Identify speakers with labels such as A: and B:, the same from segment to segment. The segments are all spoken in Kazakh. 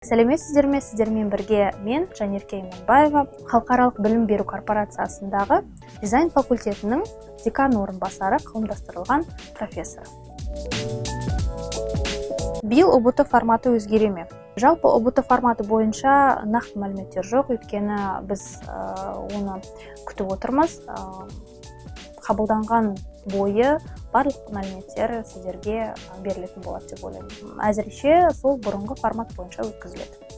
A: Сәлеметсіздер ме! Сіздермен бірге мен, Жанерке Иманбаева, Халықаралық білім беру корпорациясындағы дизайн факультетінің декан орынбасары, қауымдастырылған профессор. Биыл ҰБТ форматы өзгере ме? Жалпы, ҰБТ форматы бойынша нақты мәліметтер жоқ, өйткені біз оны күтіп отырмыз. Қабылданған бойы барлық мәліметтер сіздерге берілетін болады деп ойлаймын. Әзірше сол бұрынғы формат бойынша өткізіледі.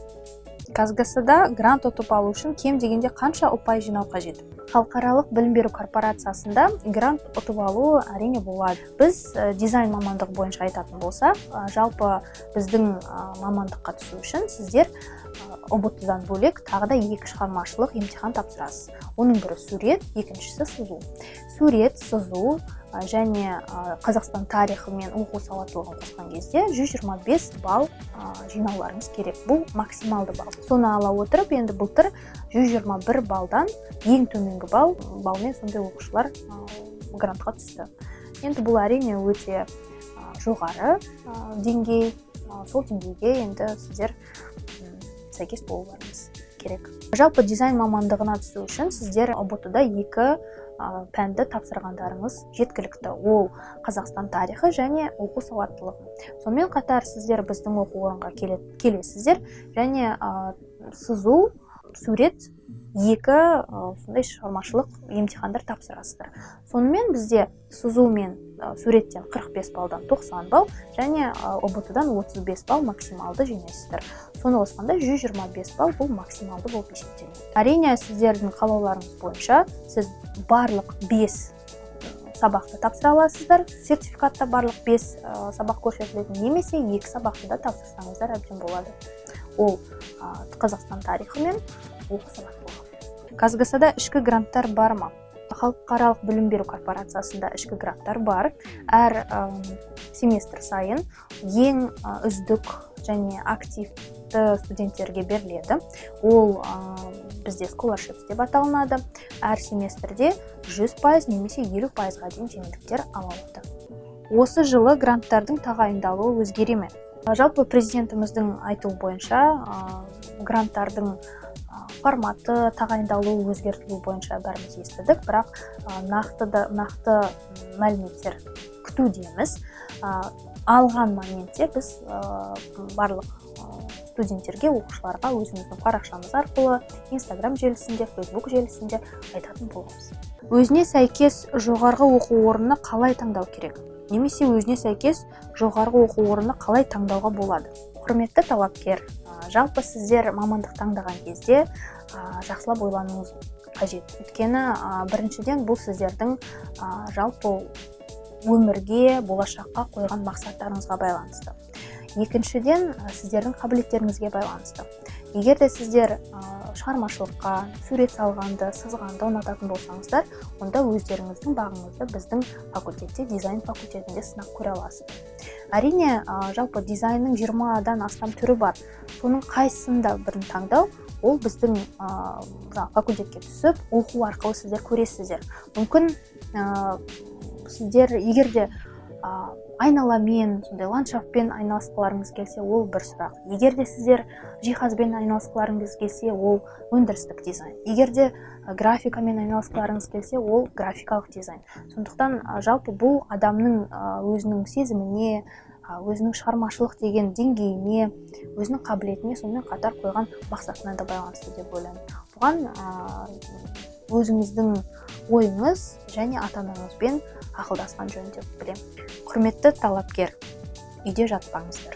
A: КазГС-да грант ұтып алу үшін кем дегенде қанша ұпай жинау қажет? Халықаралық білім беру корпорациясында грант ұтып алу, әрине, болады. Біз дизайн мамандығы бойынша айтатын болсақ, жалпы біздің мамандыққа түсу үшін сіздер ҰБТ-дан бөлек тағы да екі шығармашылық емтихан тапсырасыз. Оның бірі сурет, екіншісі сызу. Сурет, сызу және Қазақстан тарихы мен оқу сауаттылығын қосқан кезде 125 балл жинауларыңыз керек. Бұл максималды балл. Соны ала отырып, енді былтыр 121 баллдан ең төменгі баллмен сондай оқушылар грантқа түсті. Енді бұл, әрине, өте жоғары деңгей. Сол деңгейге енді сіздер сәйкес болуларыңыз керек. Жалпы, дизайн мамандығына түсу үшін сіздер ҰБТ-да екі пәнді тапсырғандарыңыз жеткілікті. Ол Қазақстан тарихы және оқу сауаттылығы. Сонымен қатар сіздер біздің оқу орынға келесіздер және сызу, сурет, екі сондай шығармашылық емтихандар тапсырасыздар. Сонымен бізде сызу мен суреттен 45 баллдан 90 балл және ҰБТ-дан 35 балл максималды жинайсыздар. Соны қосқанда 125 балл, бұл максималды болып есептелінеді. Әрине, сіздердің қалауларыңыз бойынша сіз барлық 5 сабақты тапсыра аласыздар, сертификатта барлық 5 сабақ көрсетілетін, немесе екі сабақты да тапсырсаңыздар, әбден болады. Ол Қазақстан тарихы мен оқу сауаттылығы. КазГС-да ішкі гранттар бар ма? Халықаралық білім беру корпорациясында ішкі гранттар бар. Әр семестр сайын ең үздік және активті студенттерге беріледі. Ол бізде scholarships деп аталынады. Әр семестрде 100% немесе 50%-ға дейін жеңілдіктер ала алады. Осы жылы гранттардың тағайындалуы өзгере ме? Жалпы, президентіміздің айтуы бойынша, гранттардың форматы, тағайындалуы өзгертілуі бойынша бәріміз естідік, бірақ нақты да, нақты мәліметтер күтудеміз. Алған моментте біз барлық студенттерге, оқушыларға өзіміздің парақшамыз арқылы, Инстаграм желісінде, Фейсбук желісінде айтатын боламыз. Өзіне сәйкес жоғарғы оқу орнына қалай таңдау керек немесе өзіне сәйкес жоғарғы оқу орнына қалай таңдауға болады? Құрметті талапкер, жалпы, сіздер мамандық таңдаған кезде жақсылап ойлануыңыз қажет, өйткені біріншіден, бұл сіздердің жалпы өмірге, болашаққа қойған мақсаттарыңызға байланысты, екіншіден, сіздердің қабілеттеріңізге байланысты. Егер де сіздер шығармашылыққа, сурет салғанды, сызғанды ұнататын болсаңыздар, онда өздеріңіздің бағыңызды біздің факультетте, дизайн факультетінде сынап көре аласыздар. Әрине, жалпы дизайнның 20-дан астам түрі бар. Соның қайсысын да бірін таңдау, ол біздің жаңағы факультетке түсіп оқу арқылы сіздер көресіздер. Мүмкін, сіздер егер де айналамен, сондай ландшафтпен айналысқыларыңыз келсе, ол бір сұрақ. Егер де сіздер жиһазбен айналысқыларыңыз келсе, ол өндірістік дизайн. Егер де графикамен айналысқыларыңыз келсе, ол графикалық дизайн. Сондықтан жалпы, бұл адамның өзінің сезіміне, өзінің шығармашылық деген деңгейіне, өзінің қабілетіне, сонымен қатар қойған мақсатына да байланысты деп ойлаймын. Бұған өзіңіздің ойыңыз және ата анаңызбен ақылдасқан жөн деп білемін. Құрметті талапкер, үйде жатпаңыздар.